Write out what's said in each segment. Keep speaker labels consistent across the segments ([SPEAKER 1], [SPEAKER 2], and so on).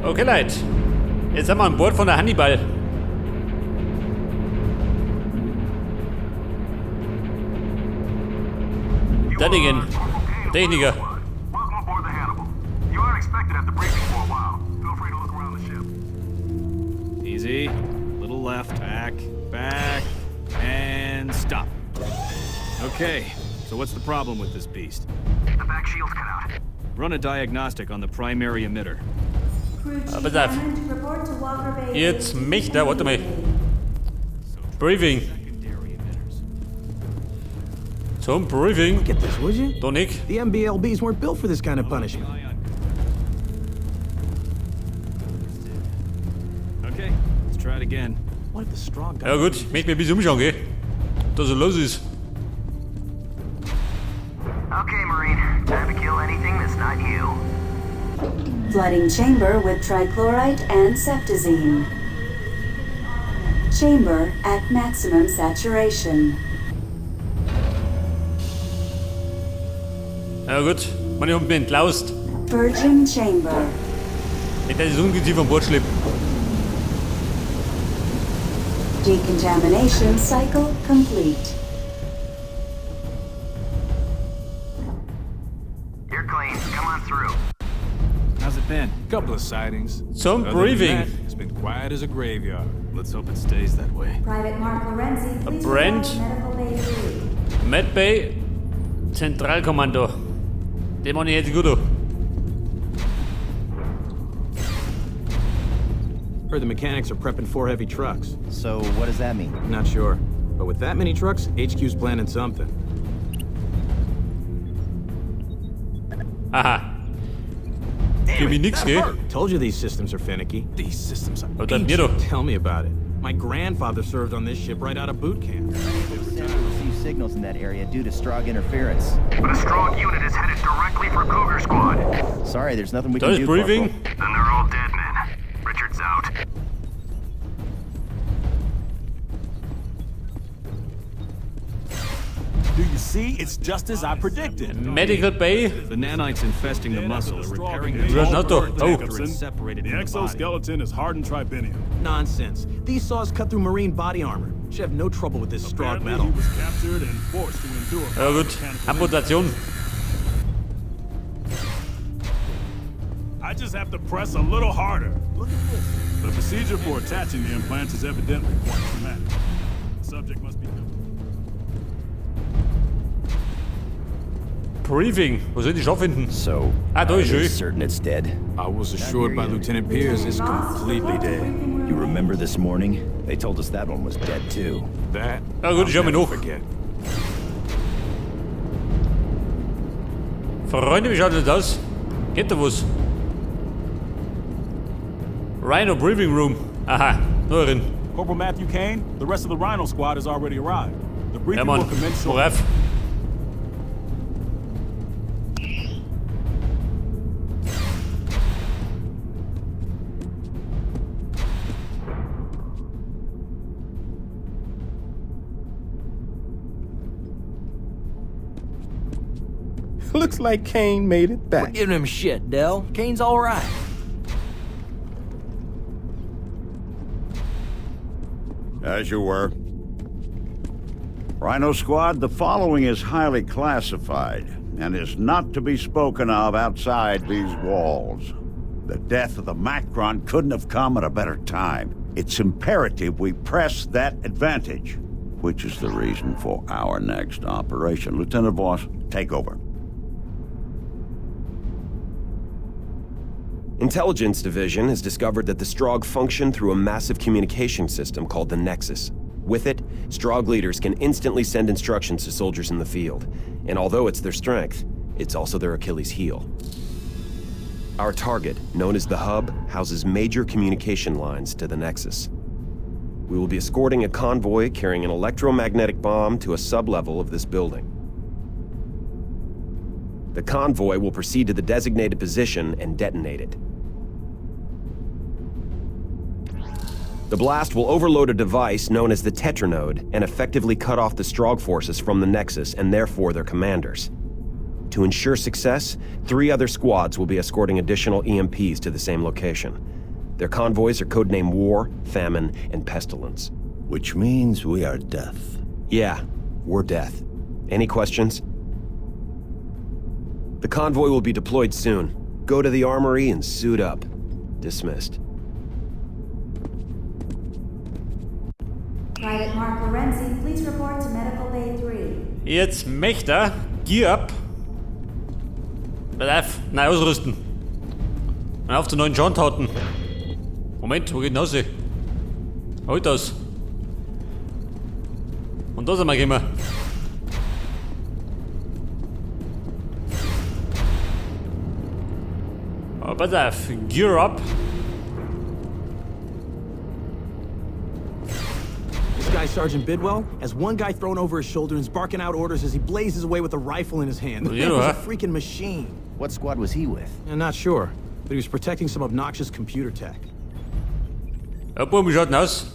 [SPEAKER 1] Okay, Leute. Jetzt haben wir an Bord von der Hannibal. Da Dingen. Techniker.
[SPEAKER 2] Welcome aboard the Hannibal. You aren't expected at the briefing for a while. Feel free to look around the ship.
[SPEAKER 3] Easy. Little left, back, back, and stop. Okay, so what's the problem with this beast?
[SPEAKER 2] The back shield's cut out.
[SPEAKER 3] Run a diagnostic on the primary emitter.
[SPEAKER 4] Crew Chief
[SPEAKER 1] pass auf.
[SPEAKER 4] Hammond, report to Walker Bay.
[SPEAKER 1] Jetzt mich da, warte mal. Briefing.
[SPEAKER 3] Secondary emitters.
[SPEAKER 1] Zum Briefing.
[SPEAKER 5] Get this, would you?
[SPEAKER 1] Da nicht.
[SPEAKER 5] The MBLBs weren't built for this kind of punishment.
[SPEAKER 3] Ion. Okay, let's try it again.
[SPEAKER 5] What if the Strogg got
[SPEAKER 1] Ja gut, ich möchte mich ein bisschen umschauen, gell? Was da so los ist.
[SPEAKER 2] Okay, Marine. Time to kill anything that's not you.
[SPEAKER 4] Flooding chamber with trichlorite and septazine. Chamber at maximum saturation.
[SPEAKER 1] Ja gut, man, ich hab mich entlaust.
[SPEAKER 4] Purging chamber.
[SPEAKER 1] Nicht, dass ich das Ungeziefer an Bord schleppe.
[SPEAKER 4] Decontamination cycle complete.
[SPEAKER 2] You're clean. Come on through.
[SPEAKER 3] How's it been?
[SPEAKER 6] Couple of sightings.
[SPEAKER 1] Zum
[SPEAKER 6] Other than
[SPEAKER 1] Briefing.
[SPEAKER 6] that, it's been quiet as a graveyard.
[SPEAKER 3] Let's hope it stays that way.
[SPEAKER 4] Private Mark Lorenzi, please
[SPEAKER 1] Brand.
[SPEAKER 4] report to Medical Bay 3.
[SPEAKER 1] Medbay Zentralkommando. Den mach ich jetzt gut an.
[SPEAKER 5] Heard the mechanics are prepping 4 heavy trucks.
[SPEAKER 7] So what does that mean?
[SPEAKER 5] Not sure. But with that many trucks, HQ's planning something.
[SPEAKER 1] Aha. Für mich nix, gell?
[SPEAKER 5] Told you these systems are finicky.
[SPEAKER 6] These systems are
[SPEAKER 1] Aber dann mir doch.
[SPEAKER 5] Tell me about it. My grandfather served on this ship right out of boot camp.
[SPEAKER 7] Receive signals in that area due to Strogg interference.
[SPEAKER 2] But a Strogg unit is headed directly for Cougar Squad.
[SPEAKER 7] Sorry, there's nothing we
[SPEAKER 1] Da
[SPEAKER 7] can
[SPEAKER 1] ist
[SPEAKER 7] do,
[SPEAKER 1] Briefing.
[SPEAKER 7] Corporal.
[SPEAKER 2] Then they're all dead men. Richards out.
[SPEAKER 6] Do you see? It's just as I predicted.
[SPEAKER 1] Medical Bay.
[SPEAKER 3] The nanites infesting the muscle are repairing
[SPEAKER 1] Du hast
[SPEAKER 3] the
[SPEAKER 1] noch da. Oh.
[SPEAKER 3] after it's separated
[SPEAKER 8] The
[SPEAKER 3] from the body.
[SPEAKER 8] exoskeleton is hardened tribinium.
[SPEAKER 5] Nonsense. These saws cut through marine body armor. Should have no trouble with this Strogg
[SPEAKER 8] Apparently,
[SPEAKER 5] metal.
[SPEAKER 8] he was captured and forced to endure.
[SPEAKER 1] Ja gut.
[SPEAKER 8] mechanical
[SPEAKER 1] Amputation.
[SPEAKER 8] I just have to press a little harder. Look at this. The procedure for attaching the implants is evidently quite traumatic. The subject must be.
[SPEAKER 1] Briefing. Wo soll ich die Schau finden?
[SPEAKER 7] So,
[SPEAKER 1] Ah, da
[SPEAKER 7] are
[SPEAKER 1] ist
[SPEAKER 7] they
[SPEAKER 1] schön.
[SPEAKER 7] certain it's dead?
[SPEAKER 6] I was assured by Lieutenant Pierce it's completely
[SPEAKER 4] Ross, report to
[SPEAKER 6] dead.
[SPEAKER 4] briefing room
[SPEAKER 7] You remember this morning? They told us that one was dead too.
[SPEAKER 6] That
[SPEAKER 1] Ja gut, ich schau
[SPEAKER 6] I'll
[SPEAKER 1] mich
[SPEAKER 6] never
[SPEAKER 1] nach.
[SPEAKER 6] forget.
[SPEAKER 1] Freunde, wie schaut das aus? Geht da was? Rhino Briefing Room. Aha, nur drin.
[SPEAKER 8] Corporal Matthew Kane, the rest of the Rhino Squad has already arrived. The
[SPEAKER 1] Ja,
[SPEAKER 8] briefing
[SPEAKER 1] Mann.
[SPEAKER 8] will commence shortly.
[SPEAKER 1] Worauf?
[SPEAKER 9] Looks like Kane made it back.
[SPEAKER 10] Giving him shit, Dell. Kane's all right.
[SPEAKER 11] As you were. Rhino Squad, the following is highly classified and is not to be spoken of outside these walls. The death of the Macron couldn't have come at a better time. It's imperative we press that advantage, which is the reason for our next operation. Lieutenant Voss, take over.
[SPEAKER 12] Intelligence Division has discovered that the Strogg function through a massive communication system called the Nexus. With it, Strogg leaders can instantly send instructions to soldiers in the field. And although it's their strength, it's also their Achilles heel. Our target, known as the Hub, houses major communication lines to the Nexus. We will be escorting a convoy carrying an electromagnetic bomb to a sublevel of this building. The convoy will proceed to the designated position and detonate it. The blast will overload a device known as the Tetranode and effectively cut off the Strogg forces from the Nexus and therefore their commanders. To ensure success, 3 other squads will be escorting additional EMPs to the same location. Their convoys are codenamed War, Famine, and Pestilence.
[SPEAKER 11] Which means we are death.
[SPEAKER 12] Yeah, we're death. Any questions? The convoy will be deployed soon. Go to the armory and suit up. Dismissed.
[SPEAKER 4] Private Mark Lorenzi, please report to Medical Bay 3.
[SPEAKER 1] Jetzt möchte er Gear up. Pass auf, neu ausrüsten. Und auf zu neuen Schandtaten. Moment, wo geht denn raus? Halt das. Und da sind wir gekommen. Aber pass auf, Gear up.
[SPEAKER 5] This guy, Sergeant Bidwell, has one guy thrown over his shoulder and is barking out orders as he blazes away with a rifle in his hand. The man was a freaking machine.
[SPEAKER 7] What squad was he with?
[SPEAKER 5] I'm not sure, but he was protecting some obnoxious computer tech.
[SPEAKER 1] Ja, Buben, wie schaut denn aus?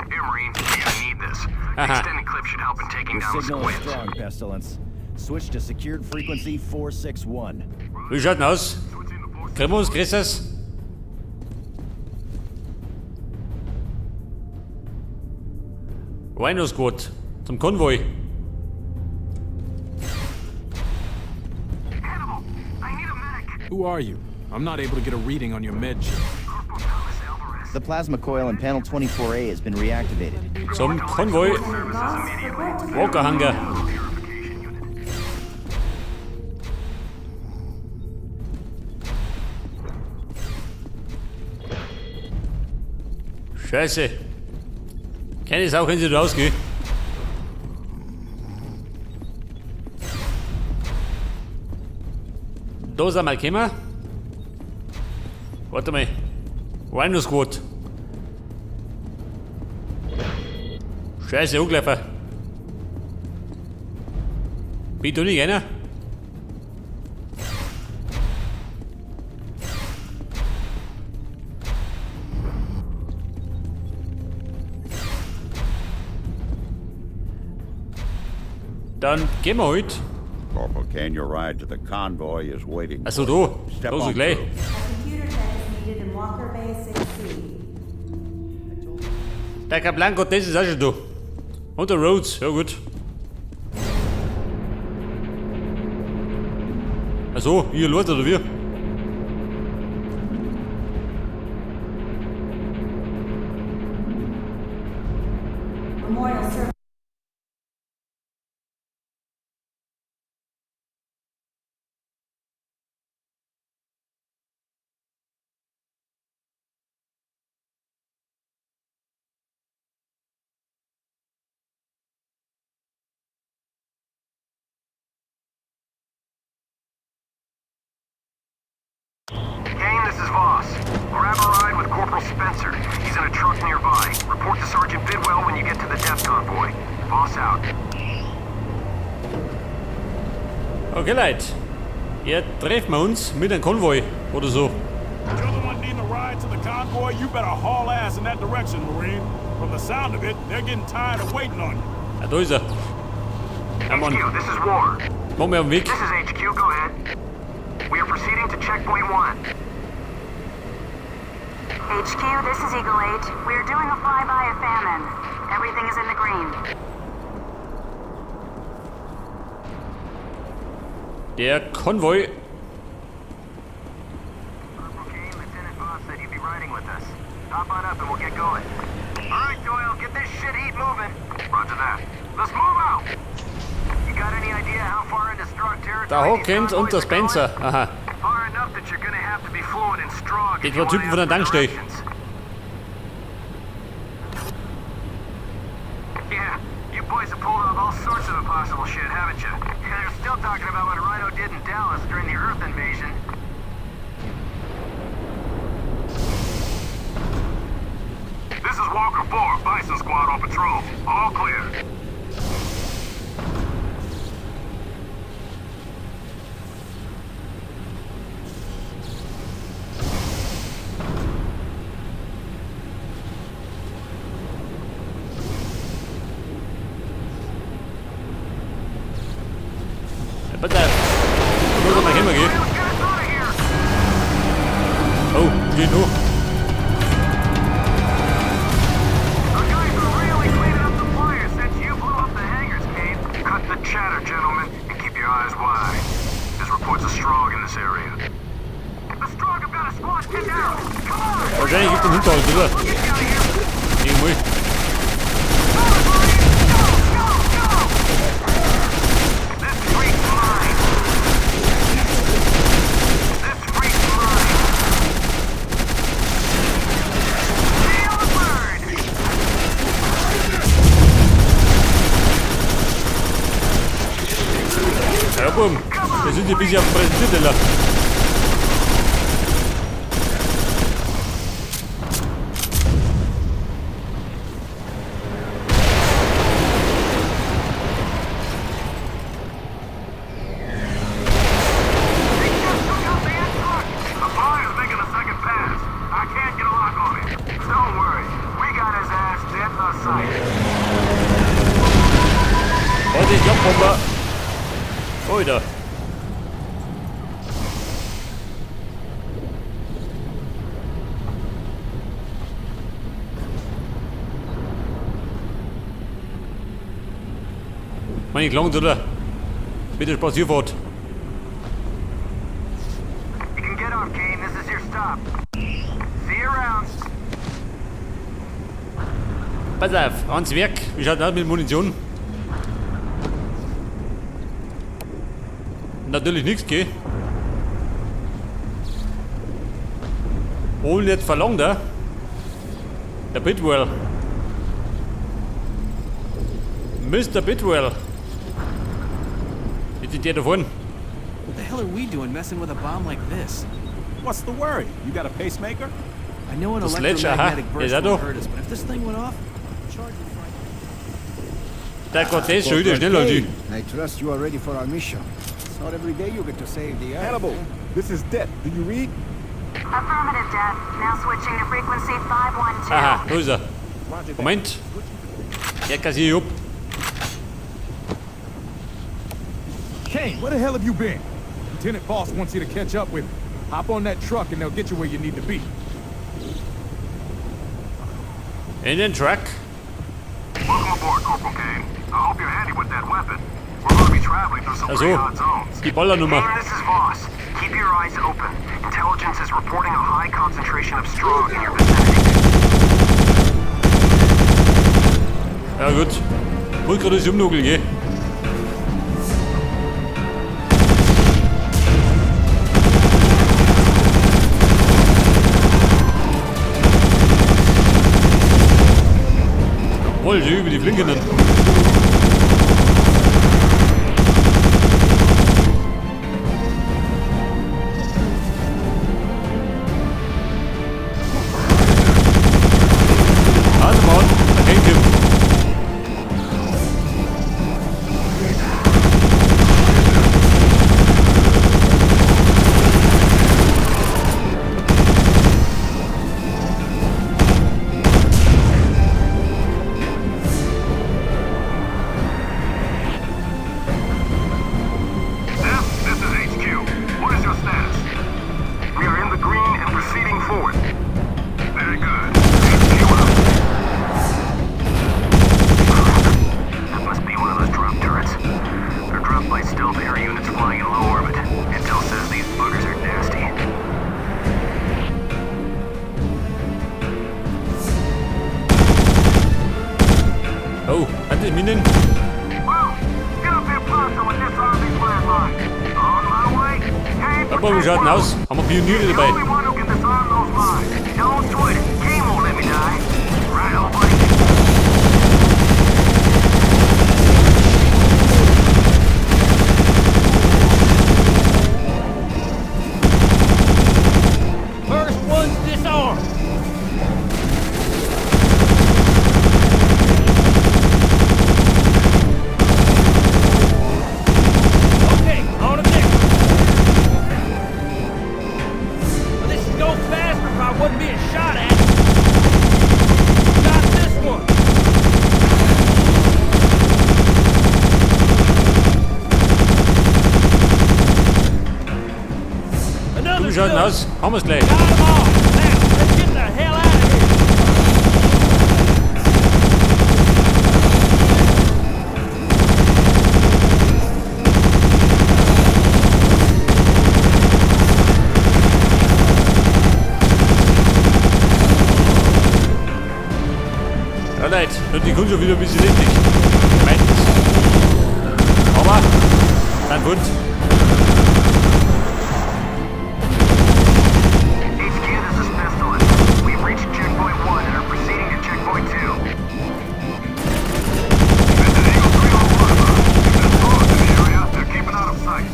[SPEAKER 2] Here, Marine, you're gonna need this. The
[SPEAKER 1] Aha.
[SPEAKER 2] extended clip should help in taking
[SPEAKER 7] Your
[SPEAKER 2] down the
[SPEAKER 7] signal is
[SPEAKER 2] squibs.
[SPEAKER 7] strong, Pestilence. Switch to secured frequency 461.
[SPEAKER 1] Wie schaut denn aus? Kriegen wir uns Größeres? Rhino Squad zum Konvoi.
[SPEAKER 6] Who are you? I'm not able to get a reading on your med chip.
[SPEAKER 7] The plasma coil in panel 24A has been reactivated.
[SPEAKER 1] Zum Konvoi. Walker Hangar. Scheiße. Keine Sau, können Sie da rausgehen. Da sind wir gekommen. Warte mal. Rhino Squad. Scheiße, angelaufen. Bin ich da nicht einer? Dann gehen wir halt.
[SPEAKER 11] Corporal Kane, your ride to the convoy is waiting.
[SPEAKER 1] Also
[SPEAKER 11] for you.
[SPEAKER 1] da,
[SPEAKER 11] Step
[SPEAKER 1] da so
[SPEAKER 11] on
[SPEAKER 1] gleich.
[SPEAKER 11] through.
[SPEAKER 4] A computer tech is needed in Walker Bay 6C.
[SPEAKER 1] Der Kaplan, das ist auch schon da. Und der Rhodes, ja gut. Achso, ihr Lord oder wir?
[SPEAKER 4] Memorial service.
[SPEAKER 2] Kane, this is Voss. Grab a ride with Corporal Spencer. He's in a truck nearby. Report to Sergeant Bidwell when you get to the death convoy. Voss out.
[SPEAKER 1] Okay, Leute. Hier treffen wir uns mit einem Konvoi oder so.
[SPEAKER 8] You're the one needing a ride to the convoy, you better haul ass in that direction, Marine. From the sound of it, they're getting tired of waiting on you.
[SPEAKER 1] Ah, da ist er. Ja, Mann.
[SPEAKER 2] HQ, this is War.
[SPEAKER 1] Mach mir auf den Weg.
[SPEAKER 2] This is HQ, go ahead. We are proceeding to checkpoint 1.
[SPEAKER 4] HQ, this is Eagle 8. We are doing a flyby of Famine. Everything is in the green.
[SPEAKER 1] Der Konvoi.
[SPEAKER 2] Corporal Kane, Lieutenant Voss said you'd be riding with us. Hop on up and we'll get going. All right, Doyle, get this shit heat moving. Roger that. Let's move out! You got any idea how far into Strogg territory
[SPEAKER 1] Der Hawkins
[SPEAKER 2] these
[SPEAKER 1] und der
[SPEAKER 2] convoys are going?
[SPEAKER 1] Spencer. Aha.
[SPEAKER 2] Far enough that you're gonna have to be fluent in Strogg
[SPEAKER 1] Die
[SPEAKER 2] if
[SPEAKER 1] zwei
[SPEAKER 2] you wanna
[SPEAKER 1] Typen von der
[SPEAKER 2] ask for
[SPEAKER 1] Tankstelle.
[SPEAKER 2] directions. Yeah, you boys have pulled off all sorts of impossible shit, haven't you? They're still talking about what Rhino did in Dallas during the Earth invasion. This is Walker 4, Bison Squad on patrol. All clear.
[SPEAKER 1] Pass auf. Da muss er mal gehen. Oh, geht noch.
[SPEAKER 2] Cut the chatter, gentlemen, and keep your eyes wide. There's reports of Strogg in this area. The Strogg have got a squad pinned down. Come on!
[SPEAKER 1] Wahrscheinlich gibt es einen Hinterhalt, oder? Irgendwo. Ja, Buben, wir sind hier ein bisschen auf dem Präsentierteller.
[SPEAKER 2] The fire's making a second pass. I can't get a lock on it. Don't worry, we got his ass dead in our sight.
[SPEAKER 1] Vorsicht, Jobbomber! Alter. Meine gelangt, oder? Bitte Spazierfahrt.
[SPEAKER 2] You can get off, Kane. This is your stop. See you around.
[SPEAKER 1] Pass auf, ans Werk. Wie schaut das aus mit Munition? Natürlich nichts, gell? Wohl nicht verlangt, er? Der Bidwell. Mr. Bidwell. Jetzt ist der da vorne.
[SPEAKER 3] What the hell are we doing messing with a bomb like this?
[SPEAKER 6] What's the worry? You got a pacemaker?
[SPEAKER 3] I know an
[SPEAKER 1] Das Sledge, aha.
[SPEAKER 3] electromagnetic
[SPEAKER 1] Ja,
[SPEAKER 3] burst
[SPEAKER 1] ist auch
[SPEAKER 3] won't
[SPEAKER 1] da.
[SPEAKER 3] hurt us, but if this thing went off, charge would
[SPEAKER 1] Der Gott, der ist schon wieder schneller als ich.
[SPEAKER 13] I trust you are ready for our mission. It's not every day you get to save the Earth.
[SPEAKER 9] Hannibal, this is Det. Do you read?
[SPEAKER 4] Affirmative, Det. Now switching to frequency 512.
[SPEAKER 1] Aha, da ist er. Moment. Der kassiert ich ab.
[SPEAKER 6] Kane, where the hell have you been? Lieutenant Voss wants you to catch up with him. Hop on that truck and they'll get you where you need to be.
[SPEAKER 1] In den Truck.
[SPEAKER 2] Welcome aboard, Corporal Kane. I hope you're handy with that weapon. We're going to be traveling through some pretty
[SPEAKER 1] Also,
[SPEAKER 2] hot zones.
[SPEAKER 1] die Ballernummer.
[SPEAKER 2] Kane, this is Voss. Keep your eyes open. Intelligence is reporting a high concentration of Strogg in your vicinity.
[SPEAKER 1] Ja gut. Wollte gerade das umnugeln, gell? Jawohl, über die Flinken. Also Mann, der Kane kommt.
[SPEAKER 2] This is HQ. What is your status? We are in the green and proceeding forward. Very good. HQ out. That must be one of those drop turrets. They're dropped by stealth air units flying in low orbit. Intel says these buggers are nasty.
[SPEAKER 1] Oh, hat das Minen?
[SPEAKER 2] Get up here pronto and disarm these landmines. On my way. Kane,
[SPEAKER 1] Aber wie schaut denn aus? Haben wir Pioniere dabei?
[SPEAKER 2] only one who can disarm those mines. Don't sweat it. Kane won't let me die. Right, old buddy.
[SPEAKER 10] First one's disarmed. Okay, on to the next one. Well, this would go faster if I wasn't being shot at.
[SPEAKER 1] wie schaut denn aus? Haben wir's gleich.
[SPEAKER 10] Got 'em all. Now, let's get the hell out of here.
[SPEAKER 1] Ja, Leute, und die kommt schon wieder ein bisschen richtig. Meistens. Aber, dann gut.
[SPEAKER 2] HQ, this is Pestilence. We've reached checkpoint 1 and are proceeding to checkpoint 2. This is Eagle 301. If there's foes in the area, they're keeping out of sight.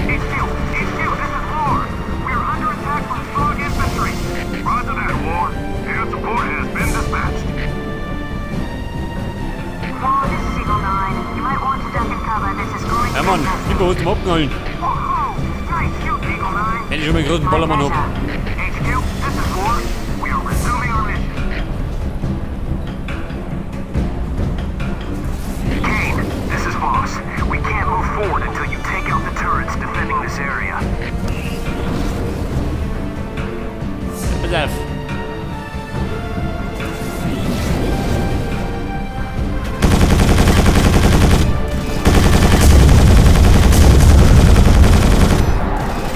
[SPEAKER 2] HQ, HQ, this is War. We are under attack from Strogg infantry. Roger that, War. Air support has been dispatched.
[SPEAKER 4] War, this is Eagle 9. You might want to duck and cover. This is going
[SPEAKER 1] Ja, Mann, lieber hast du abknallen.
[SPEAKER 2] Nice shoot, Eagle 9.
[SPEAKER 1] Wenn ich schon mal einen großen Ballermann hab.
[SPEAKER 2] HQ, this is War. We are resuming our mission. Kane, this is Voss. We can't move forward until you take out the turrets defending this area.
[SPEAKER 1] Pass auf.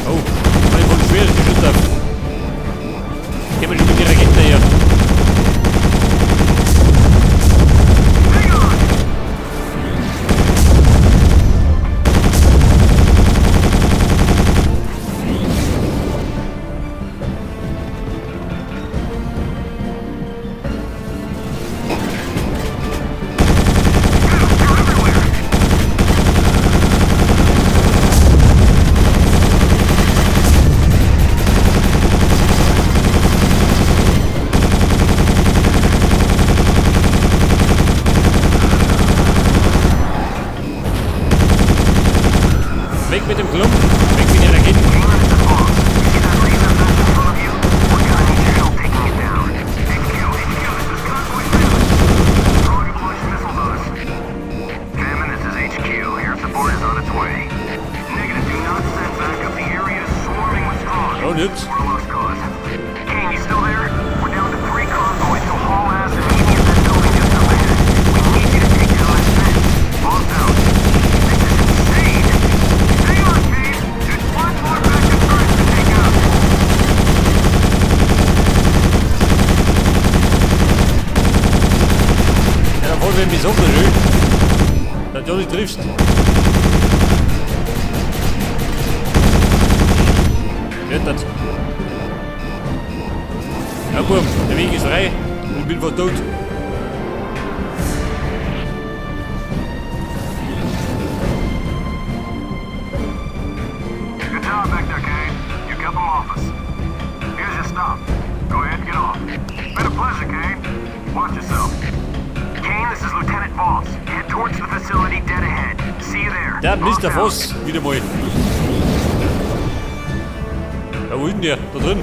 [SPEAKER 1] Oh, voll von schweres Geschütz auf. Gehen wir schon mit die Raketen hier. Weg mit dem Klumpen, weg mit den Raketen.
[SPEAKER 2] Famine, this is HQ. Air support is on its way. Negative, do not send backup. The area is swarming with Strogg.
[SPEAKER 1] Oh, jetzt.
[SPEAKER 2] We're a lost cause. Kane, you still there? We're down to 3 convoys, so haul ass and meet me at that building just up ahead. We need you to take down that fence. Boss out. This is insane! Hang on, Kane! There's one more backup turret to take out.
[SPEAKER 1] Ja, da voll wenn mich so schön. Dass du nicht triffst. Wird das. Ja, Bub, der Weg ist frei. Ich bin fast tot.
[SPEAKER 2] Good job back there, Kane. You kept them off us. Here's your stop. Go ahead and get off. Been a pleasure, Kane. Watch yourself. Kane, this is Lieutenant Voss. Head towards the facility dead ahead. See you there.
[SPEAKER 1] Der Mr. Voss, wieder mal. Ja, wo ist denn der? Da drin.